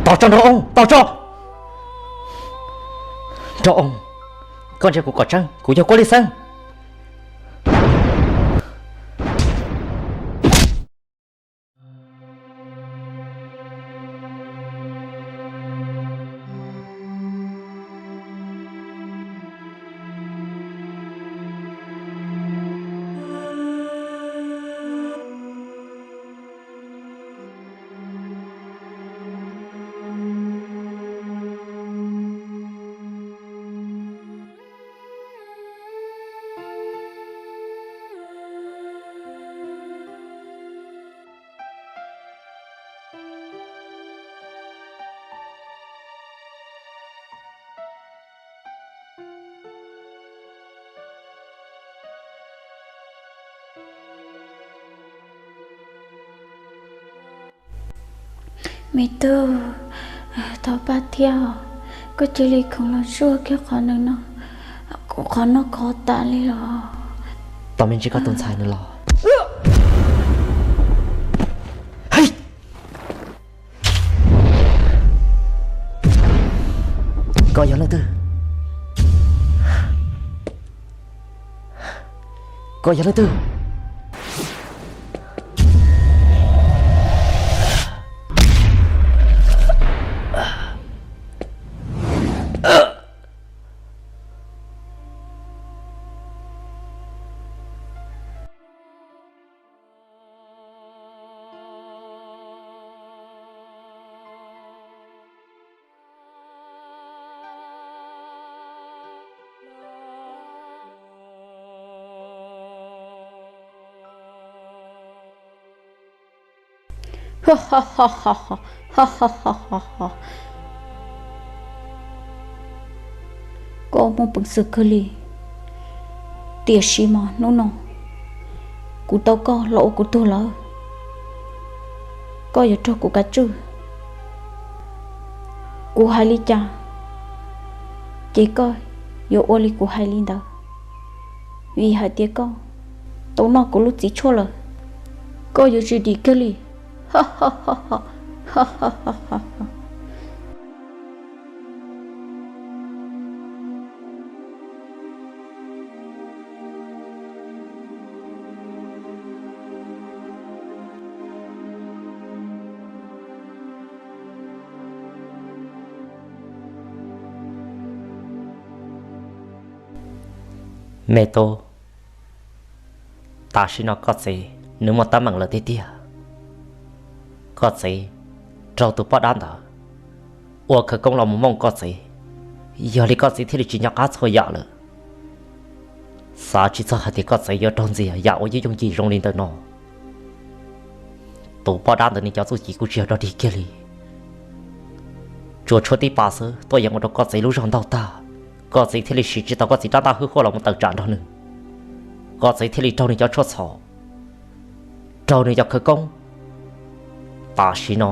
Tos tso nraug oo, tos tso. Nraug oo, koj ntsia kuv kom tseeb, kuv yog Kuab Lis Xeeb. Me tub, thov pab thiab, koj cia li khoov los zuaj kiag qhov nws no, kuv qhov noj khov tas li los. Tos me ntsis koj tus ntxhais nws los. Koj yog leej twg? Koj yog leej twg? Koj muaj peev xwm kawg li, tiam sis mas hnub no kuv tau koj los ua kuv tug lawm, koj yuav raug kuv kav tswj. Kuv hais li cas, ces koj yuav ua li kuv hais li ntawd, vim hais tias koj tau noj kuv lub txiv tshuaj lawm, koj yuav tsis dim kiag li. Me tub, tam sim no koj txiv nws muaj teeb meem lawm tiag tiag. Koj txiv raug tus poj dab ntawd ua khawv koob los mus mooj koj txiv, yog li koj txiv thiaj li tsis nco qab txhua yam lawm. Xav tsis txog hais tias koj txiv yuav raug ntxias yam uas yooj yooj yim zoo li ntawm no. Tus poj dab ntawd nws cov txuj ci kuj tsis yog dog dig kiag li. Tsuas tshuav tib pas xwb tuaj yeem ua rau koj txiv lub zog ntaug tag, koj txiv thiaj li siv tsis tau koj txiv rab ntaj hwj huaj los mus tawm tsam nrog nws. Koj txiv thiaj li raug nws cov tshuaj txhaum, raug nws cov khawv koob. Tam sim no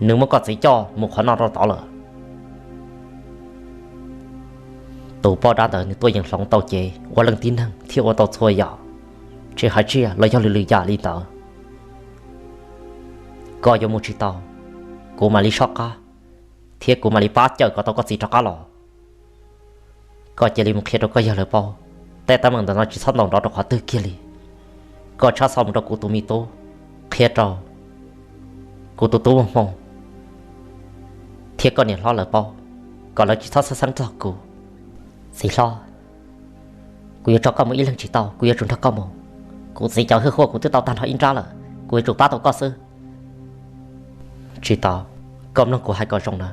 nws muab koj txiv coj mus qhov noj rau tod lawm. Tus poj dab ntawd nws tuaj yeem hloov tau cev ua leej tib neeg thiab ua tau txhua yam, tsis hais tsiaj los yog lwm lwm yam li ntawd. Koj yuav mus tsis tau, kuv mam li soj qab, thiab kuv mam li pab cawm kom tau koj txiv rov qab los. Koj cia li mus qhia rau koj yawg lawv paub, tej teeb meem ntawm no tsis txhob ntaus nrov rau qhov twg kiag li. Koj txhob xav mus rau kuv tus me tub, qhia rau kuv tus tub Muaj Hmoo thiab koj niam hlob lawv paub, kom lawv tsis txhob xeeb xeeb txog kuv. Txiv hlob, kuv yuav tso koj mus ib leeg tsis tau, kuv yuav tsum nrog koj mus. Kuv txiv cov hwj huaj kuv twb tau tag nrho ib nrab lawm, kuv yuav tsum pab tau koj xwb. Tsis tau, koj mloog kuv hais kom zoo na.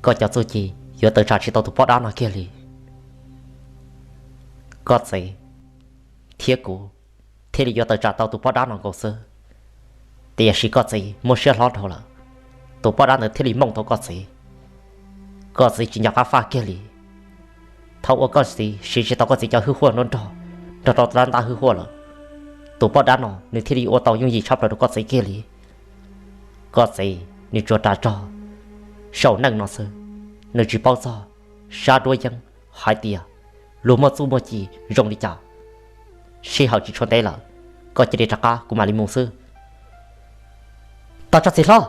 Koj cov txuj ci yuav tawm tsam tsis tau tus poj dab no kiag li. Koj txiv thiab kuv thiaj li yuav tawm tsam tau tus poj dab no nkaus xwb. Tiam sis koj txiv muaj siab hlob dhau lawm, tus poj dab ntawd thiaj li mooj tau koj txiv. Koj txiv tsis nco qab faj kiag li. Thaum uas koj txiv siv tsis tau koj txiv cov hwj huaj nruab nrog, nrog rau rab ntaj hwj huaj lawm, tus poj dab no nws thiaj li ua tau yooj yim tshaj plaws rau koj txiv kiag li. Koj txiv nws tsuas ras rog saum neej no xwb, nws tsis paub txog sab duab yeeb hais tias luag muaj txuj muaj ci zoo li cas. Sij hawm tsis tshua ntev lawm, koj cia li rov qab kuv mam li mus xwb. Tos tso txiv hlob.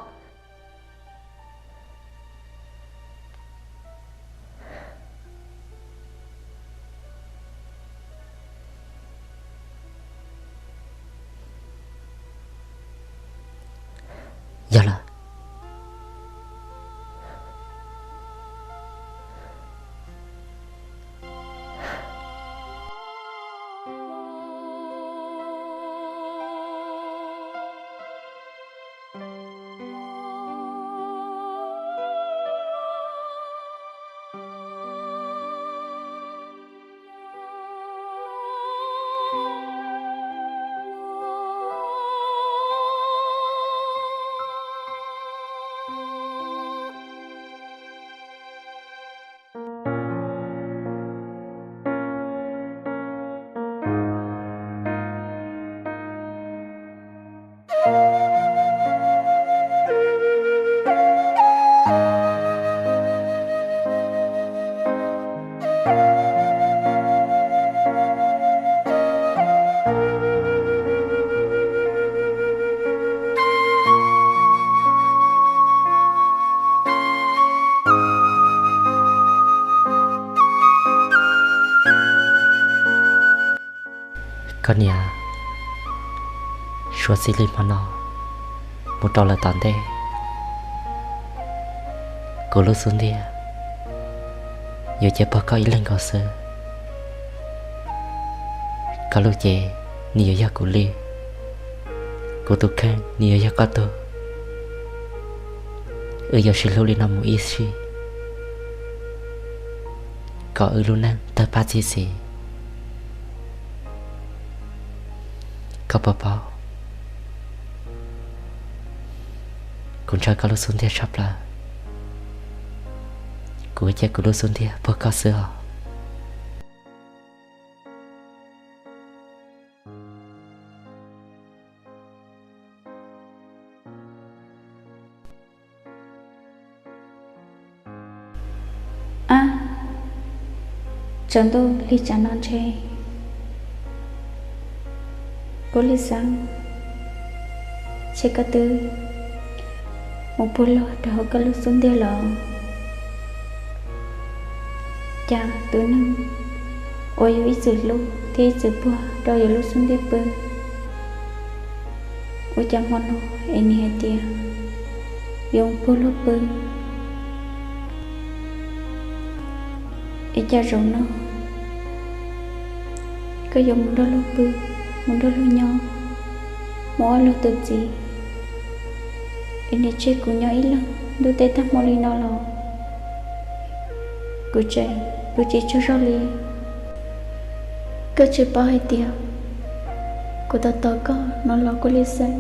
Yog lawm. Koj niam, suav txij li hmo no mus rau lawm tom ntej, kuv lub xub ntiag yuav cia pog koj ib leeg nkaus xwb. Koj lub cev nws yuav yog kuv li, kuv tus kheej nws yuav yog koj tug. Wb yuav sib hlub li no mus ib sim, kom wb lub neej tawg paj txi xis. Koj puas paub, kuv ntshaw koj lub xub ntiag tshaj plaws, kuv cia kuv lub xub ntiag puag koj xwb os. Ab, tsaus ntuj li cas no ntshe Kuv li xav, ntshe koj twb mus puag luag rau hauv koj lub xub ntiag los. Cas tus neeg uas yus ib txwm hlub thiab ib txwm puag rau yus lub xub ntiag pw, ua cas hmo no es nws hais tias yuav mus puag luag pw? Es cas zaum no koj yuav mus nrog luag pw, mus nrog luag nyob, mus ua luag tus txiv, es nws tseg kuv nyob ib leeg ntuj teb tag hmo li no los? Kuv tseem pw tsis tsaug zog li. Koj tsis paub hais tias kuv tos tos koj no los kuv li xav,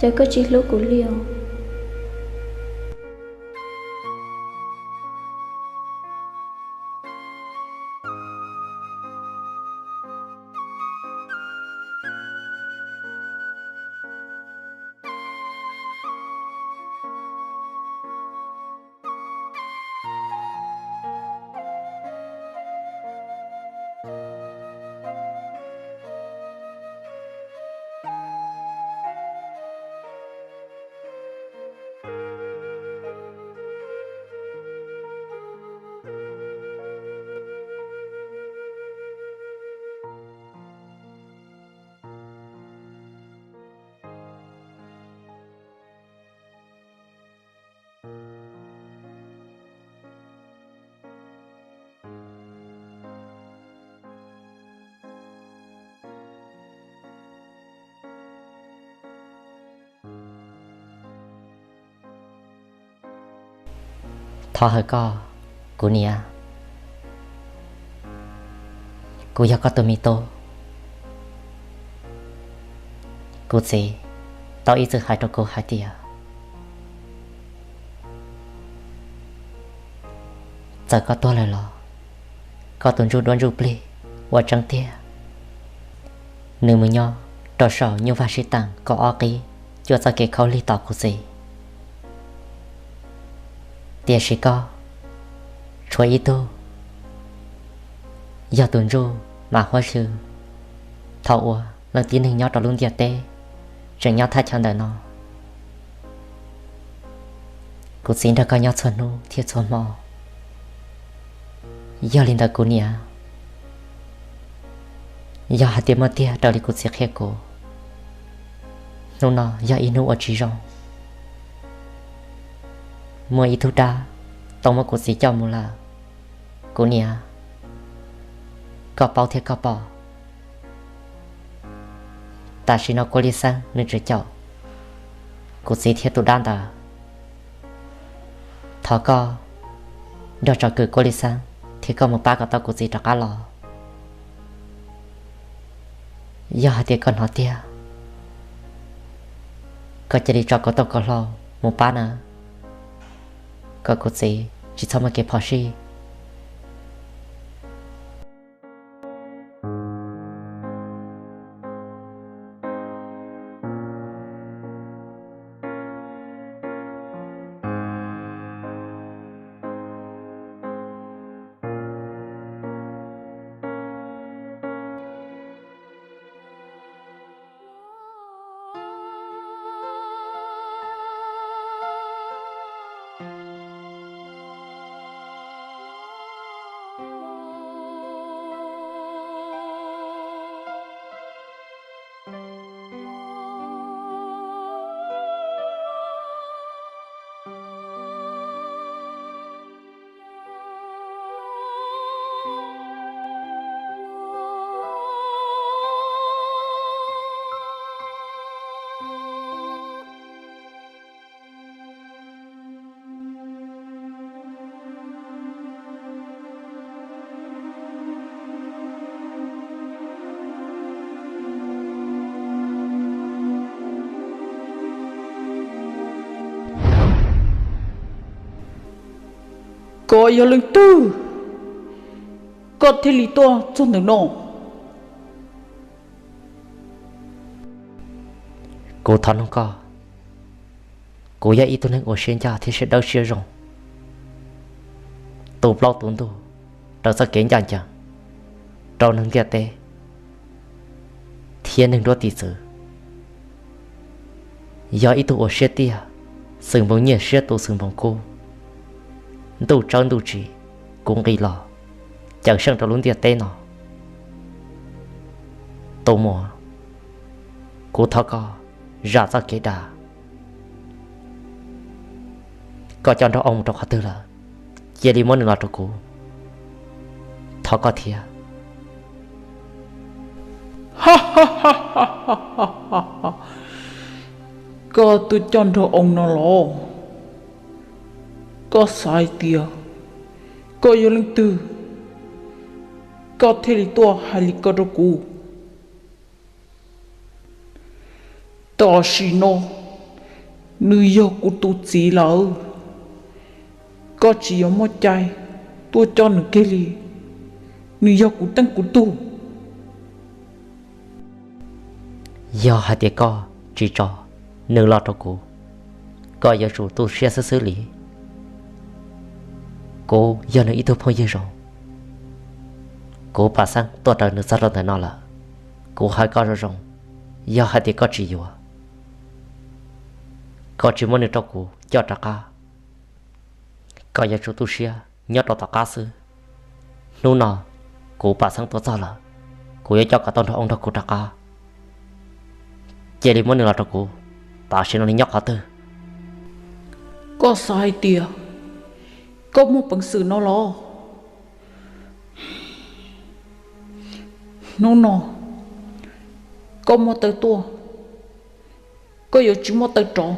cas koj tsis hlub kuv li os? Thov hawm koj, kuv niam, kuv yog koj tus me tub. Kuv txiv tau ib txwm hais rau kuv hais tias Txawm koj tuag lawm los koj tus ntsuj duab ntsuj plig ua tseeb tiag, nws mus nyob rau saum nyuj vaj sib teem kaum ob qib, cuaj txoj kev khaub lig tos kuv txiv. Tiam sis koj tshuav ib tug yog tus ntsuj mas huab xyw thaum uas leej tib neeg nyob rau lub ntiaj teb tseem nyob thaj chaw ntawm no. Kuv txiv nrog koj nyob txhua hnub thiab txhua hmo. Yog li ntawd kuv niam, yog hais tias muaj tiag raws li kuv txiv qhia kuv, hnub no yog ib hnub uas tsis zoo. Muaj ib tug dab tau muab kuv txiv coj mus lawm. Kuv niam, koj paub thiab koj pom, tam sim no Kuab Lis Xeeb nws tseem caum kuv txiv thiab tus dab ntawd. Thov koj nrog tso kwm Kuab Lis Xeeb thiab koj mus pab kom tau kuv txiv rov qab los. Yog hais tias koj hnov tiag, koj cia li tso kuv tau kom hlau mus pab na, kom kuv txiv tsis txhob muaj kev phom sij. Koj yog leej twg, koj thiaj li tuaj txog ntawm no? Kuv thov nug koj, kuv yog ib tug neeg uas siab ncaj thiab siab dawb siab zoo, tu plaub tu ntug raws txoj kev ncaj ncees rau neeg ntiaj teb thiab neeg nruab tiv txwv, yog ib tug uas siab tiaj, xwm npoos nyiaj siab tu xwm npoos kub, ntuj tsawb ntuj tsim, kuv nqis los cawm seej rau lub ntiaj teb no. Tus muam, kuv thov koj zam txoj kev dag. Koj coj nraug oo mus rau qhov twg lawm? Cia li muab nws los rau kuv, thov koj thiab. Koj tuaj coj nraug oo no los? Koj xav hais tias koj yog leej twg, koj thiaj li tuaj hais li ko rau kuv? Tam sim no nws yog kuv tus txiv lawm, koj tsis yog muaj cai tuaj coj nws kiag li, nws yog kuv teej kuv tug. Yog hais tias koj tsis tso nws los rau kuv, koj yuav tsum tu siab xwb xwb li. Kuv yog nws ib tug phooj ywg zoo, kuv pam xeeb tuaj raws nws txog rau ntawm no lawm. Kuv hais koj zoo zoo, yog hais tias koj tsis yuav, koj tsis muab nws rau kuv coj rov qab, koj yuav tsum tu siab nyob rau tom qab xwb. Hnub no kuv pam xeeb tuaj txog lawm, kuv yuav coj kom tau nraug oo nrog kuv rov qab. Cia li muab nws los rau kuv, tam sim no nws nyob qhov twg? Koj xav hais tias koj muaj peev xwm no los? Hnub no koj muaj taw tuaj, koj yuav tsis muaj taw rov.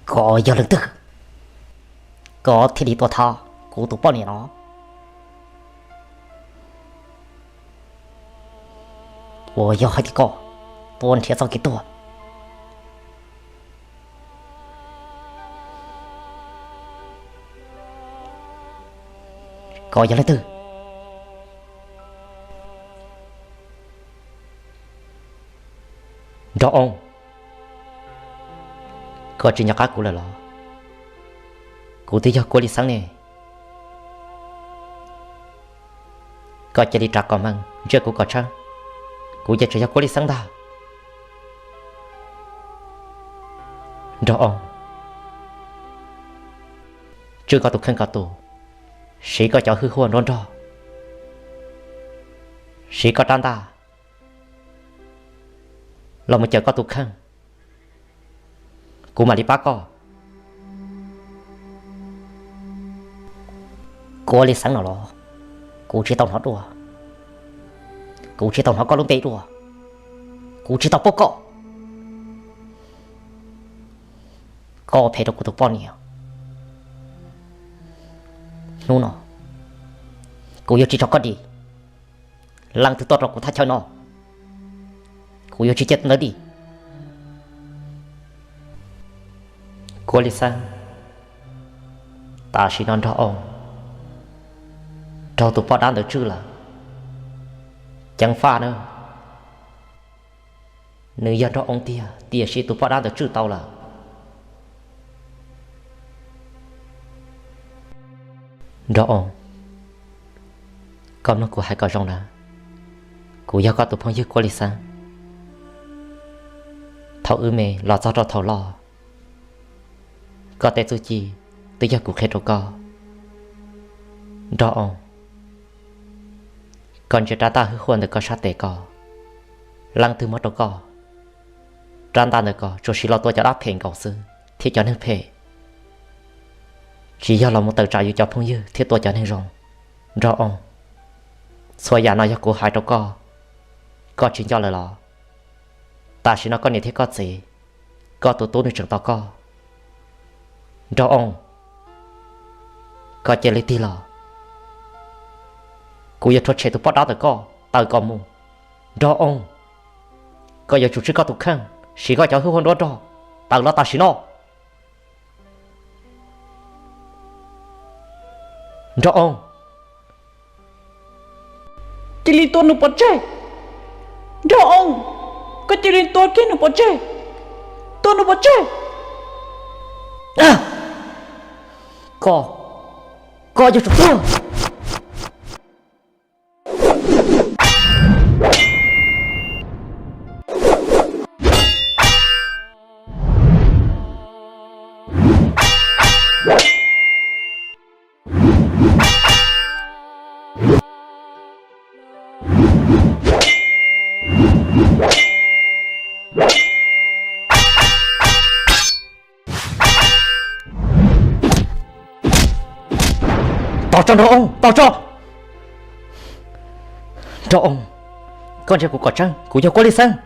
Koj yog leej twg, koj thiaj li tuaj thab kuv tus poj niam no? Uas yog hais tias koj tuaj nrhiav txoj kev tuag, koj yog leej twg? Nraug Oo, koj tsis nco qab kuv lawm los? Kuv twb yog Kuab Lis Xeeb ne. Koj cia li rov qab meej ntsia kuv kom tshab, kuv ces tseem yog Kuab Lis Xeeb ntag. Nraug Oo, tswj koj tus kheej kom tus, siv koj cov hwj huaj nruab nrog, siv koj rab ntaj los mus cawm koj tus kheej, kuv mam li pab koj. Kuab Lis Xeeb no los, kuv tsis tau hnov dua, kuv tsis tau hnov koj lub npe dua, kuv tsis tau paub koj. Koj phem rau kuv tus poj niam. Hnub no kuv yuav tsis tso koj dim. Leej twg tuaj rau kuv thaj chaw no, kuv yuav tsis cia tus ntawd dim. Kuab Lis Xeeb, tam sim no Nraug Oo raug tus poj dab ntawd tswj lawm. Ceev faj na, nws yog Nraug Oo tiag, tiam sis tus poj dab ntawd tswj tau lawm. Nraug Oo, koj mloog kuv hais kom zoo na, kuv yog koj tus phooj ywg Kuab Lis Xeeb. Thaum wb me los txog rau thaum loj, koj tej txuj ci twb yog kuv qhia rau koj. Nraug Oo, koj ntsia rab ntaj hwj huaj ntawm koj sab tes ko, leej twg muab rau koj? Rab ntaj ntawm ko tsuas siv los tua cov dab phem nkaus xwb thiab cov neeg phem, tsis yog los mus tawm tsam yus cov phooj ywg thiab tua cov neeg zoo. Nraug Oo, txhua yam no yog kuv hais rau koj, koj tsis nco lawm los? Tam sim no koj niam thiab koj txiv, koj tus tub nws tseem tos koj. Nraug Oo, koj cia li tig los, kuv yuav rhuav tshem tus poj dab ntawm koj tawm kom mus. Nraug Oo, koj yuav tsum tswj koj tus kheej, siv koj cov hwj huaj nruab nrog tawm los tam sim no. Nraug Oo, cia li tua nws pov tseg. Nraug Oo, koj cia li tua kiag nws pov tseg. Tua nws pov tseg. Koj, koj yuav tsum tuag. Tos tso Nraug Oo, tos tso. Nraug Oo, koj ntsia kuv kom tseeb, kuv yog Kuab Lis Xeeb.